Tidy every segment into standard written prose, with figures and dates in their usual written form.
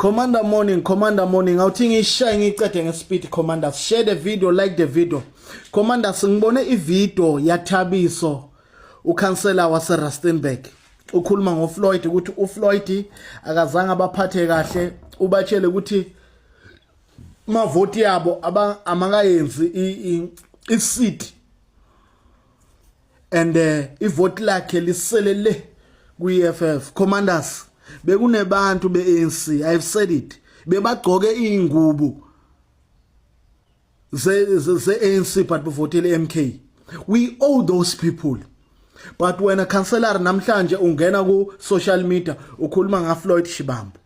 Commander morning, Commander morning. Awuthi ngishaye ngicede ngespeed Commander. Share the video, like the video. Commander, singibone ivideo yaThabiso ukhansela wase Rustenburg. Ukhuluma ngoFloyd ukuthi uFloyd akazange abaphathe kahle, ubatshele ukuthi mavoti yabo amakayenzi i-seat and ivote lakhe lisele le kwi-EFF. Commanders, bekunebantu be-ANC, I've said it, bebagcoke izingubo ze ANC but bavotele MK. We owe those people. But wena councillor namhlanje ungena ku social media ukhuluma nga Floyd Shibambo,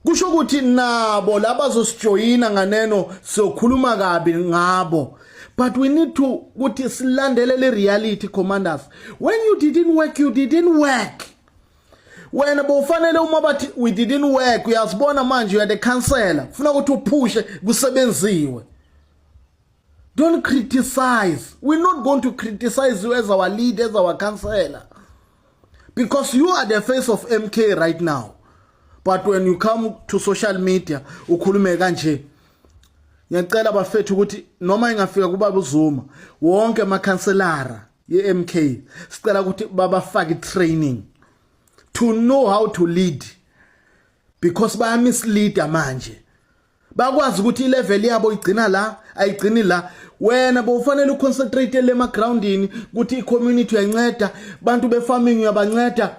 kusho ukuthi nabo labazosijoyina nganeno siyokhuluma kabi ngabo. But we need to ukuthi silandele le reality, commanders. When you didn't work, you didn't work. Wena bowufanele uma bathi we didn't work, uyazibona manje you are the councillor, funa ukuthi uphushe kusebenziwe. Don't criticize. We're not going to criticize you as our leader, as our councillor, because you are the face of MK right now. But when you come to social media ukhulume kanje, ngiyacela bafethu ukuthi noma ingafika kubaba uZuma, wonke amakhanselara ye-MK sicela ukuthi babafake training to know how to lead, because baya mislead manje. Bakwazi ukuthi ilevel yabo igcina la, ayigcini la. Wena bowufanele uconcentrate le emagroundini ukuthi i-community uyanceda, bantu be-farming uyabanceda,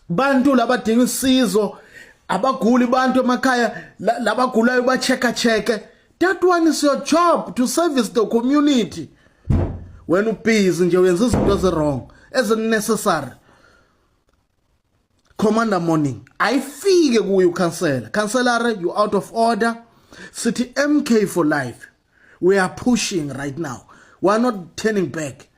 bantu labadinga usizo, abaguli, bantu emakhaya labagulayo ba-check check. That one is your job, to service the community. Wena ubusy nje uyenza izinto ezi-wrong, ezinecessary. Commander morning, ayifike kuye ukhansela. Councillor, you out of order. Sithi MK for life. We are pushing right now, we are not turning back.